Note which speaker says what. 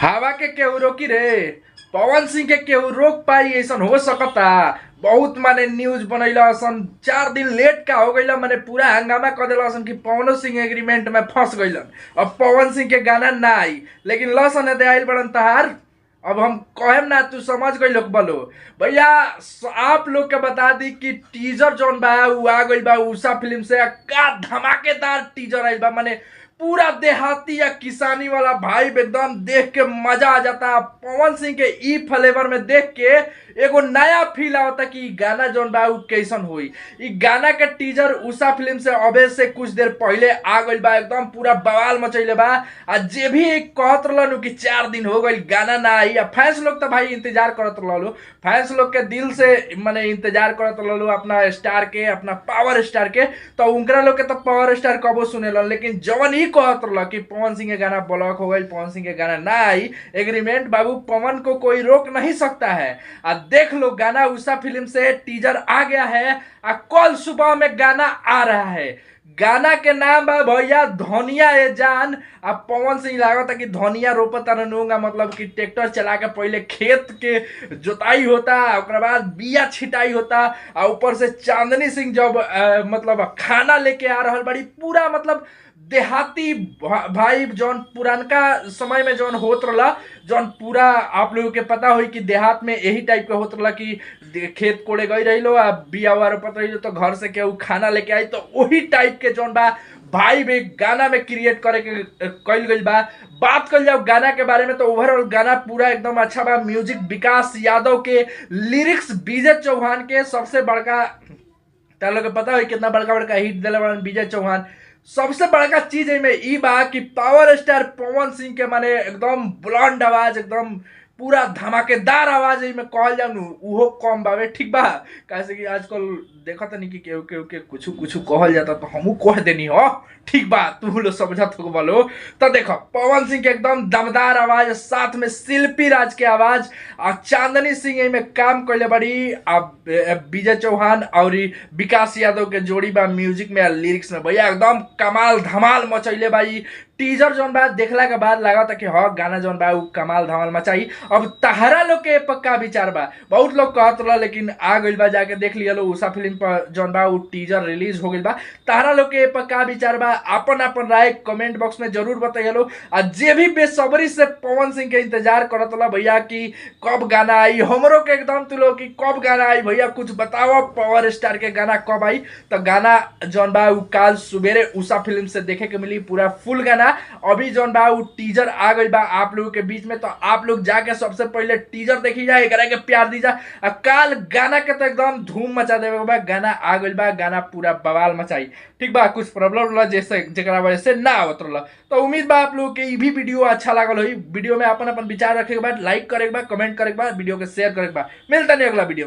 Speaker 1: हवा के केहू रोकी रे, पवन सिंह के केहू रोक पाई ऐसन हो सकता। बहुत माने न्यूज बनैला असन, 4 दिन लेट का हो गइला, माने पूरा हंगामा कर देला असन कि पवनो सिंह एग्रीमेंट में फंस गइलन, अब पवन सिंह के गाना ना आई। लेकिन लसन दे आइल बड़न तहार, अब हम कहेम ना तू समझ गई लोग बोलो भैया। आप लोग के बता दी कि टीजर जौन बा उ आ गइल बा उषा फिल्म से, का धमाकेदार टीजर आइल बा, माने पूरा देहाती या किसानी वाला भाई एकदम देख के मजा आ जाता। पवन सिंह के ई फ्लेवर में देख के एगो नया फील आवता कि गाना जौन बा उ कैसन होई। ई गाना के टीजर उषा फिल्म से अबे से कुछ देर पहले आ गइल बा, एकदम पूरा बवाल मचैले बा। आ जे भी कहत रहलन कि 4 दिन हो गइल गाना ना आई, आ फैंस लोग तो भाई इंतजार करत रहलो, फैंस लोग के दिल से माने इंतजार करत रहलो अपना स्टार के, अपना पावर स्टार के, तो उनकरा लोग के तो पावर स्टार कबो सुनेलन। लेकिन जवन ई कहत रहल कि पवन सिंह के गाना ब्लॉक हो गई, पवन सिंह के गाना ना आई, एग्रीमेंट बाबू पवन को कोई रोक नहीं सकता है। आ देख लो गाना उषा फिल्म से टीजर आ गया है, आ कल सुबह में गाना आ रहा है। गाना के नाम बा भैया धनिया ए जान। आ पवन सिंह लागत कि धनिया रोपता नूंगा, मतलब कि ट्रैक्टर चला के पहले खेत के जोताई होता, ओकरा बाद बिया छिटाई होता, आ ऊपर से चांदनी सिंह जब मतलब खाना लेके आ रहल बड़ी, पूरा मतलब देहाती भाई जौन पुरानका समय में जौन होत रहला, जौन पूरा आप लोगों के पता होई कि देहात में यही टाइप के होत रहला कि खेत कोड़े गई रही लो आ बिया उआ रोपत रही लो, तो घर से केहू खाना लेके आई, तो वही टाइप के जौन बा भाई भी गाना में क्रिएट करे के कइल गइल बा। बात कल जाओ गाना के बारे में तो ओवरऑल गाना पूरा एकदम अच्छा बा। म्यूजिक विकास यादव के, लिरिक्स विजय चौहान के, सबसे बड़का तार लोग के पता होई कितना बड़का बड़का हिट दिले बड़न विजय चौहान। सबसे बड़का चीज एमे ई बा कि पावर स्टार पवन सिंह के माने एकदम बुलंद आवाज, एकदम पूरा धमाकेदार आवाज एमे कहल जाऊ नु उहो कम बावे, ठीक बा। काहे कि आजकल देखत नहीं कि केहू केहू के कुछ कुछ कहल जाता, तो हमहू कह देनी हो, ठीक बा, तू लोग समझत हो बोलो। तो देखो पवन सिंह के एकदम दमदार आवाज, साथ में शिल्पी राज के आवाज, आ चांदनी सिंह एमे काम कैले बड़ी, आ विजय चौहान और विकास यादव के जोड़ी बा म्यूजिक में आ लिरिक्स में, भैया एकदम कमाल धमाल मचैले बा। ई टीजर जौन बा देखला के बाद लागत कि हाँ गाना जौन बा उ कमाल धमाल मचाई। अब तहरा लोग के पक्का विचार बा, बहुत लोग कहत रहा लेकिन आ गइल बा, जाके देख लिया लो उषा फिल्म पर जौन बा उ टीजर रिलीज हो गइल बा। तहरा लोग के पक्का विचार बा, अपन अपन राय कमेंट बॉक्स में जरूर बताइए। आ जे भी बेसब्री से पवन सिंह के इंतजार करत रहा भैया कि कब गाना आई, हमरो के एकदम तू लोग कि कब गाना आई भैया कुछ बताओ, पावर स्टार के गाना कब आई, तो गाना जौन बा उ काल सुबेरे उषा फिल्म से देखे के मिली पूरा फुल गाना। अभी जौन बा उ टीजर आ गइल बा आप लोगों के बीच में, तो आप लोग जाके सबसे पहले टीजर देखी जाए, एकरा के प्यार दी जा। आ काल गाना के तो एकदम धूम मचा देवे बा, गाना आ गइल बा, गाना पूरा बवाल मचाई, ठीक बा। कुछ प्रॉब्लम रहला जैसे जेकरा वजह से ना आवत रहला, तो उम्मीद बा आप लोग के ई भी वीडियो अच्छा लागल होई। वीडियो में अपन अपन विचार रखे के बाद लाइक करे के बाद, कमेंट करे के बाद, वीडियो के शेयर करे के बाद। मिलता नहीं अगला वीडियो में।